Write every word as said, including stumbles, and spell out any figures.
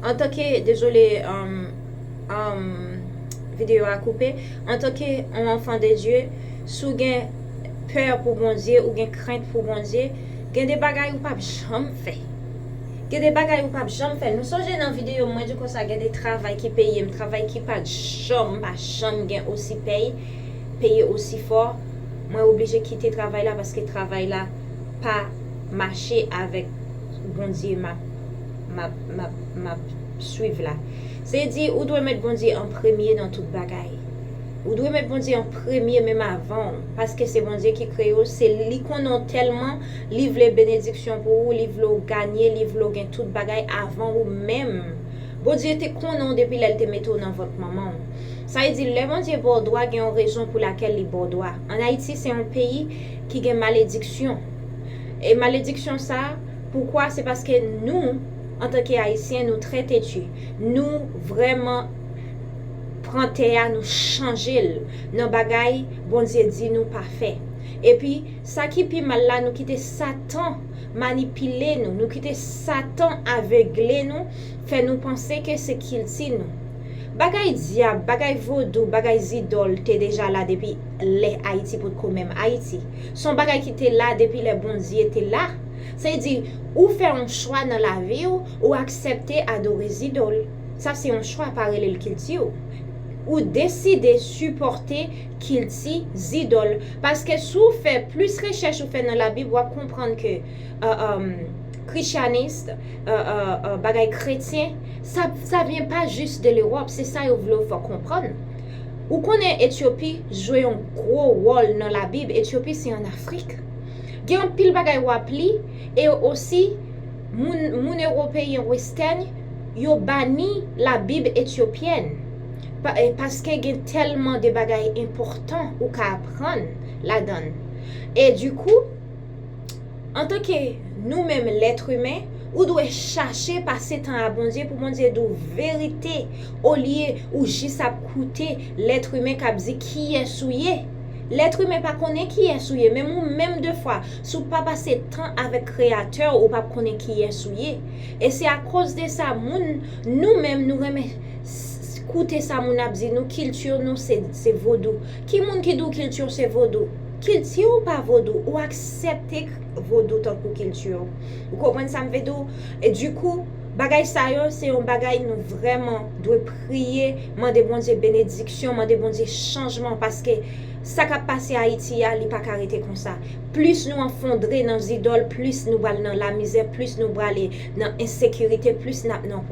Antanke, dezole, um, um, videyo a koupe, antanke yon enfant de Dieu, si w gen pè pou Bondye, ou gen krent pou Bondye, gen de bagay ou p ap janm fè. Gen de bagay ou p ap janm fè. Nou sonje nan videyo mwen di konsa, gen de travay ki peye m, travay ki pa t janm, m pa janm gen osi pèy, peye osi fò. Mwen oblije kite travay la paske travay la pa mache avèk Bondye m ap, m ap, m ap, m ap swiv la. Se di, ou dwe met Bondye an premye nan tout bagay. Ou dwe met Bondye an premye menm avan w, paske se Bondye ki kreye w, se li konnen w tèlman, li vle benediksyon pou ou, li vle w ganye, li vle w gen tout bagay avan ou menm. Bondye te konnen w depi lè l te mete w nan vant manman w. Sa vle di, lè Bondye ba w dwa, gen yon rezon pou lakèl li ba w dwa. Ann Ayiti, se yon peyi ki gen malediksyon. E malediksyon sa, poukwa? Se paske nou, antanke Ayisyen, nou trè teti. Nou vrèman pran tè a, nou chanje l nan bagay Bondye di nou pa fè. Epi, sa ki pi mal la, nou kite Satan manipile nou, nou kite Satan avegle nou, fè nou panse ke se kilti nou. Bagay dyab, bagay vodou, bagay zidòl te deja la depi lè Ayiti potko menm Ayiti. Se yon bagay ki te la depi lè Bondye te la. Sa vle di, ou fè yon chwa nan lavi w, ou aksepte adore zidòl. Sa se yon chwa, pa rele l kilti w. Ou deside sipòte kilti zidòl. Paske si w fè plis rechèch ou fè nan Labib, w ap konprann ke, euh, euh, christianisme, euh, euh, euh, bagay kretyen, ça, ça vient pas juste de l'Europe, se sa yo vle w fè w konprann. Ou konnen Etyopi jwe yon gwo wòl nan Labib, Etyopi se ann Afrik. Gen anpil bagay w ap li, e osi, moun, moun ewopeyen, westèn, yo bani Labib etyopyèn. Pa-, e, paske gen tèlman de bagay enpòtan ou ka aprann ladan l. E dikou, antanke nou menm lèt imen, ou dwe chache pase tan a Bondye pou Bondye di w verite, olye ou jis ap koute lèt imen k ap di kiyès ou ye. Lèt imen pa konnen kiyès ou ye, menm ou menm defwa, si w pa pase tan avèk Kreyatè w, ou p ap konnen kiyès ou ye. E se akoz de sa, moun, nou menm, nou renmen s-, s-, koute sa moun ap di nou, kilti nou se, se vodou. Ki moun ki di w kilti w se vodou? Kilti w pa vodou, ou aksepte k-, vodou tankou kilti w. Ou konprann sa m vle di w? E dikou, bagay sa yo, se yon bagay nou vrèman dwe priye, mande Bondye benediksyon, mande Bondye chanjman, paske sa k ap pase Ayiti a, li pa ka rete konsa. Plis nou anfondre nan zidòl, plis nou pral nan lamizè, plis nou prale nan ensekirite, plis n ap nan pwoblèm.